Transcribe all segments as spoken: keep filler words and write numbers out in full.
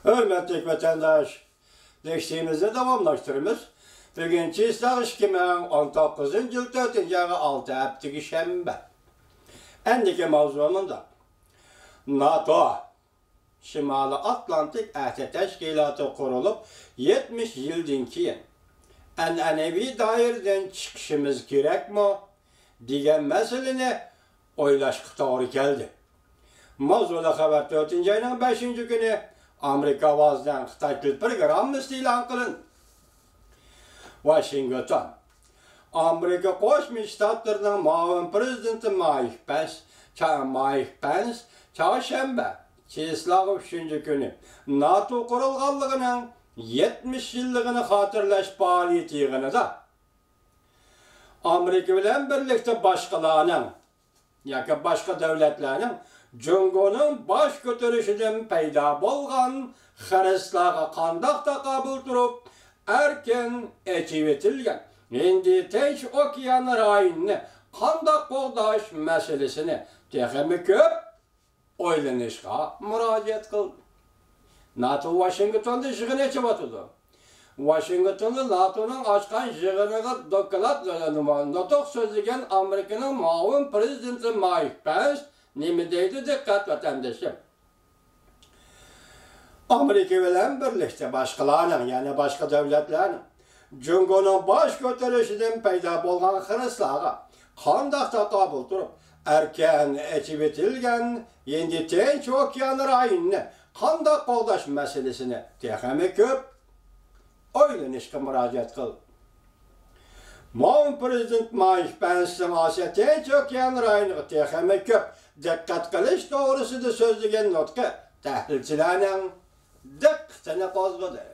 ھۆرمەتلىك ۋەتەنداش، دەرسىمىزنى داۋاملاشتۇرىمىز. بۈگۈن چېسلاۋ ئىككى مىڭ ئون توققۇزىنچى يىل تۆتىنچى ئايغا ئالتە ھەپتىگە شەنبە. ئەندىكى ماۋزۇ مۇنداق. ناتو، شىمالىي ئاتلانتىك ئەھدى تەشكىلاتى قۇرۇلۇپ يەتمىش يىلدىن كېيىن، ئەنئەنىۋى دائىرىدىن چىقىشىمىز كېرەكمۇ؟ دېگەن مەسىلىنى ئويلاشقا توغرا كەلدى. ماۋزۇلۇق خەۋەر تۆتىنچى ئاينىڭ بەشىنچى كۈنى ئامېرىكا ئاۋازىنىڭ خىتاي تىل پروگراممىسىدا ئېلان قىلىندى. ۋاشىنگتون. ئامېرىكا قوشما شتاتلىرىنىڭ مۇئاۋىن پرېزىدېنتى مايك پەنس، چا-، مايك پەنس چارشەنبە، چېسلاۋ ئۈچىنچى كۈنى ناتو قۇرۇلغانلىقىنىڭ يەتمىش يىللىقىنى خاتىرىلەش پائالىيىتى يىغىنىدا ئامېرىكا بىلەن بىرلىكتە باشقىلارنىڭ ياكى باشقا دۆلەتلەرنىڭ جۇڭگونىڭ باش كۆتۈرۈشىدىن پەيدا بولغان خىرىسلارغا قانداق تاقابىل تۇرۇپ، ئەركىن ئېچىۋېتىلگەن ھىندى تىنچ ئوكيان رايونىنى قانداق قوغداش مەسىلىسىنى تېخىمۇ كۆپ ئويلىنىشقا مۇراجىئەت قىلدى. ناتو ۋاشىنگتوندا يىغىن ئېچىۋاتىدۇ. ۋاشىنگتوندا ناتونىڭ ئاچقان يىغىنىغا دوكلات، نۇتۇق سۆزلىگەن ئامېرىكىنىڭ مۇئاۋىن پرېزىدېنتى مايك پەنس نېمە دەيدۇ؟ دىققەت، ۋەتەندىشىم. ئامېرىكا بىلەن بىرلىكتە باشقىلارنىڭ، يەنى باشقا دۆلەتلەرنىڭ جۇڭگونىڭ باش كۆتۈرۈشىدىن پەيدا بولغان خىرىسلارغا قانداق تاقابىل تۇرۇپ، ئەركىن ئېچىۋېتىلگەن ھىندى تىنچ ئوكيان رايونىنى قانداق قوغداش مەسىلىسىنى تېخىمۇ كۆپ ئويلىنىشقا مۇراجىئەت قىلدى. مۇئاۋىن پرېزىدېنت مايك پەنسنىڭ ئاسىيا تىنچ ئوكيان رايونىغا تېخىمۇ كۆپ دىققەت قىلىش توغرىسىدا سۆزلىگەن نۇتقى تەھلىلچىلەرنىڭ دىققىتىنى قوزغىدى.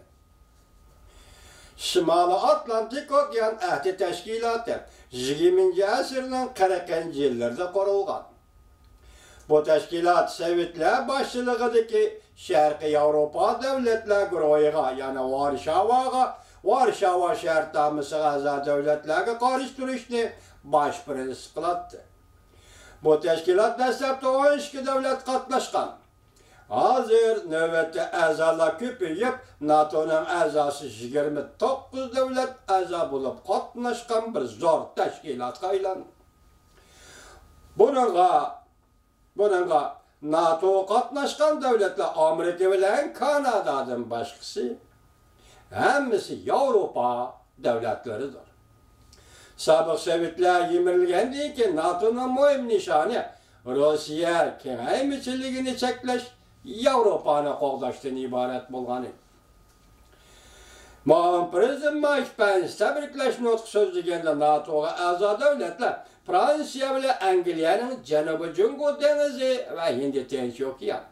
شىمالىي ئاتلانتىك ئوكيان ئەھدى تەشكىلاتى يىگىرمىنچى ئەسىرنىڭ قىرىقىنچى يىللىرىدا قۇرۇلغان. بۇ تەشكىلات سوۋېتلار باشچىلىقىدىكى شەرقىي ياۋروپا دۆلەتلەر گۇرۇھىغا، يەنى ۋارشاۋاغا، ۋارشاۋا شەرتنامىسىغا ئەزا دۆلەتلەرگە قارشى تۇرۇشنى باش پىرىنسىپ قىلاتتى. بۇ تەشكىلات دەسلەپتە ئون ئىككى دۆلەت قاتناشقان. ھازىر نۆۋەتتە ئەزالار كۆپىيىپ، ناتونىڭ ئەزاسى يىگىرمە توققۇز دۆلەت ئەزا بولۇپ قاتناشقان بىر زور تەشكىلاتقا ئايلاندى. بۇنىڭغا، بۇنىڭغا ناتوغا قاتناشقان دۆلەتلەر ئامېرىكا بىلەن كانادادىن باشقىسى ھەممىسى ياۋروپا دۆلەتلىرىدۇر. سابىق سوۋېتلار يىمىرىلگەندىن كېيىن ناتونىڭ مۇھىم نىشانى روسىيە كېڭەيمىچىلىكىنى چەكلەش، ياۋروپانى قوغداشتىن ئىبارەت بولغان ئىدى. مۇئاۋىن پرېزىدېنت مايك پەنس تەبرىكلەش نۇتقى سۆزلىگەندە ناتوغا ئەزا دۆلەتلەر فرانسىيە بىلەن ئەنگلىيەنىڭ جەنۇبىي جۇڭگو دېڭىزى ۋە ھىندى تىنچ ئوكيان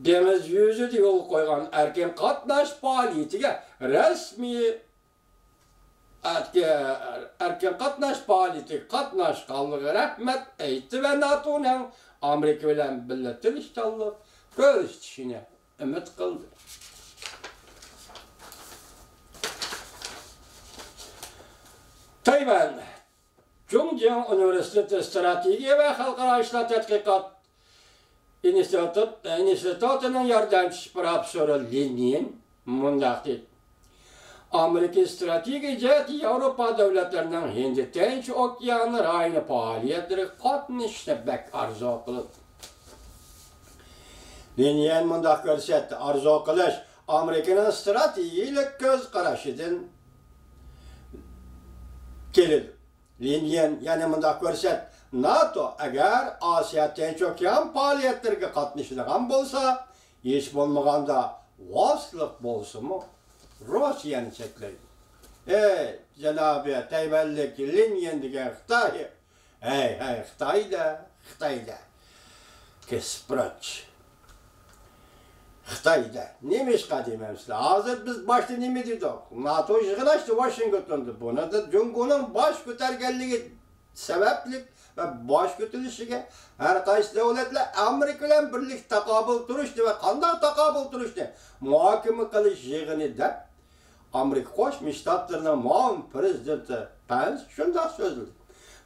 دېڭىز يۈزىدە يولغا قويغان ئەركىن قاتناش پائالىيىتىگە رەسمىي، ئەركىن قاتناش پائالىيىتىگە قاتناشقانلىقىغا رەھمەت ئېيتتى ۋە ناتونىڭ ئامېرىكا بىلەن بىللە تىرىشچانلىق كۆرسىتىشىنى ئۈمىد قىلدى. تەيۋەن جۇڭجىڭ ئۇنىۋېرسىتېتى ئىستراتېگىيە ۋە خەلقئارا ئىشلار تەتقىقات ئىنستىتۇت-، ئىنستىتۇتىنىڭ ياردەمچى پروفېسسورى لىن يىن مۇنداق دېدى: ئامېرىكا ئىستراتېگىيە جەھەتتە ياۋروپا دۆلەتلىرىنىڭ ھىندى تىنچ ئوكيان رايونى پائالىيەتلىرىگە قاتنىشىشنى بەك ئارزۇ قىلىدۇ. لىن يىن مۇنداق كۆرسەتتى: ئارزۇ قىلىش ئامېرىكىنىڭ ئىستراتېگىيىلىك كۆز قارىشىدىن كېلىدۇ. لىن يىن يەنە مۇنداق كۆرسەتتى: ناتو ئەگەر ئاسىيا تىنچ ئوكيان پائالىيەتلىرىگە قاتنىشىدىغان بولسا، ھېچ بولمىغاندا ۋاسىتىلىق بولسىمۇ، روسىيەنى چەكلەيدۇ. ئەي، جانابىي تەيۋەنلىك لىن يىن دېگەن خىتاي. ھەي، ھەي، خىتاي-دە، خىتاي-دە. كېسىپ راچ. خىتاي-دە. نېمە ئىشقا دېمەمسىلەر؟ ھازىر بىز باشتا نېمە دېدۇق؟ ناتو يىغىن ئاچتى ۋاشىنگتوندا. بۇنىڭدا جۇڭگونىڭ باش كۆتەرگەنلىكى سەۋەبلىك ۋە باش كۆتۈرۈلۈشىگە ھەر قايسى دۆلەتلەر ئامېرىكا بىلەن بىرلىكتە تاقابىل تۇرۇشنى ۋە قانداق تاقابىل تۇرۇشنى مۇھاكىمە قىلىش يىغىنى دەپ، ئامېرىكا قوشما شتاتلىرىنىڭ مۇئاۋىن پرېزىدېنتى پەنس شۇنداق سۆزلىدى.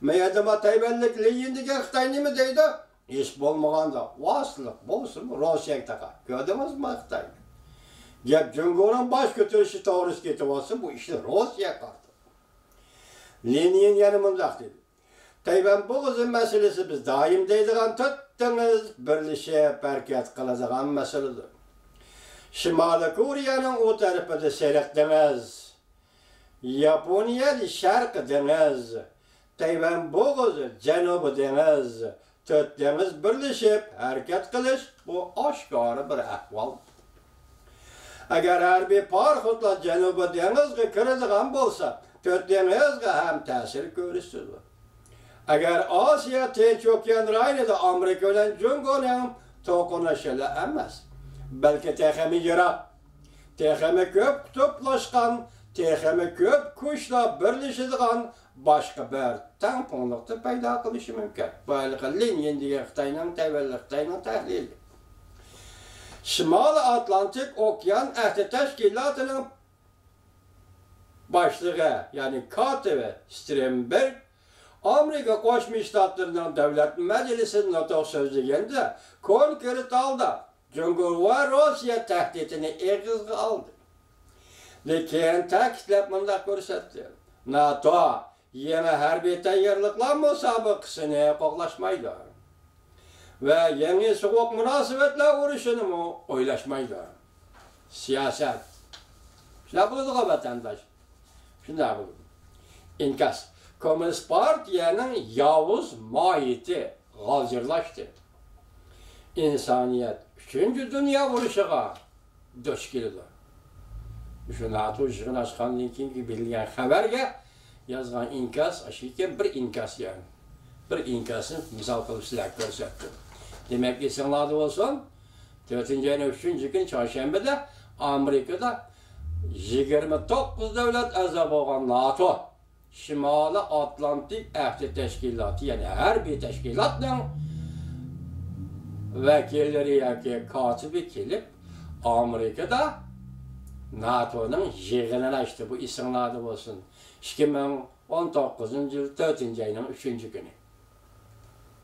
مەيەردىما تەيۋەنلىك لىن يىن دېگەن خىتاي نېمە دەيدۇ؟ ھېچ بولمىغاندا ۋاسىتىلىق بولسىمۇ روسىيەگە تاقا. كۆردىڭىزمۇ خىتاينى؟ گەپ جۇڭگونىڭ باش كۆتۈرۈشى توغرىسىدا كېتىۋاتسا، بۇ ئىشنى روسىيەگە قارىتىڭ. لېنىن يەنە مۇنداق دېدى: تەيۋەن بوغۇزى مەسىلىسى بىز دائىم دەيدىغان تۆت دېڭىز بىرلىشىپ ھەرىكەت قىلىدىغان مەسىلىدۇر. شىمالىي كورېيەنىڭ ئۇ تەرىپىدە سېرىق دېڭىز، ياپونىيەدە شەرقىي دېڭىز، تەيۋەن بوغۇزى، جەنۇبىي دېڭىز، تۆت دېڭىز بىرلىشىپ ھەرىكەت قىلىش، بۇ ئاشكارا بىر ئەھۋال. ئەگەر ھەربىي پاراخوتلار جەنۇبىي دېڭىزغا كىرىدىغان بولسا، تۆت دېڭىزغا ھەم تەسىر كۆرسىتىدۇ. ئەگەر ئاسىيا تىنچ ئوكيان رايونىدا ئامېرىكا بىلەن جۇڭگونىڭ توقۇنۇشىلا ئەمەس، بەلكى تېخىمۇ يىراق، تېخىمۇ كۆپ قۇتۇپلاشقان، تېخىمۇ كۆپ كۈچلەر بىرلىشىدىغان باشقا بىر تەڭپۇڭلۇقنى پەيدا قىلىشى مۇمكىن. بۇ ھېلىقى لىن يىن دېگەن خىتاينىڭ، تەيۋەنلىك خىتاينىڭ تەھلىلى. شىمالىي ئاتلانتىك ئوكيان ئەھدى تەشكىلاتىنىڭ باشلىقى، يەنى كاتىپى سترېمبېرگ ئامېرىكا قوشما شتاتلىرىنىڭ دۆلەت مەجلىسىدە نۇتۇق سۆزلىگەندە، كونكرېت ھالدا جۇڭگو ۋە روسىيە تەھدىتىنى ئېغىزغا ئالدى. لېكىن تەكىتلەپ مۇنداق كۆرسەتتى: ناتو يېڭى ھەربىي تەييارلىقلار مۇسابىقىسىنى قوغلاشمايدۇ ۋە يېڭى سوغۇق مۇناسىۋەتلەر ئۇرۇشىنىمۇ ئويلاشمايدۇ. سىياسەت شۇنداق بولىدىغۇ، ۋەتەنداش. شۇنداق بولىدۇ. ئىنكاس. كوممۇنىست پارتىيەنىڭ ياۋۇز ماھىيىتى غالجىرلاشتى. ئىنسانىيەت ئۈچىنچى دۇنيا ئۇرۇشىغا دۇچ كېلىدۇ. شۇ ناتو يىغىنى ئاچقاندىن كېيىنكى بېرىلگەن خەۋەرگە يازغان ئىنكاس، ئاشۇ بىر ئىنكاس يەنى. بىر ئىنكاسنى مىسال قىلىپ سىلەرگە كۆرسەتتىم. دېمەك، ئېسىڭلاردا بولسۇن، تۆتىنچى ئاينىڭ ئۈچىنچى كۈنى چارشەنبىدە ئامېرىكىدا يىگىرمە توققۇز دۆلەت ئەزا بولغان ناتو، شىمالىي ئاتلانتىك ئەھدى تەشكىلاتى، يەنى ھەربىي تەشكىلاتنىڭ ۋەكىللىرى ياكى كاتىپى كېلىپ، ئامېرىكىدا ناتونىڭ يىغىنىنى ئاچتى. بۇ ئېسىڭلاردا بولسۇن. ئىككى مىڭ ئون توققۇزىنچى يىل تۆتىنچى ئاينىڭ ئۈچىنچى كۈنى.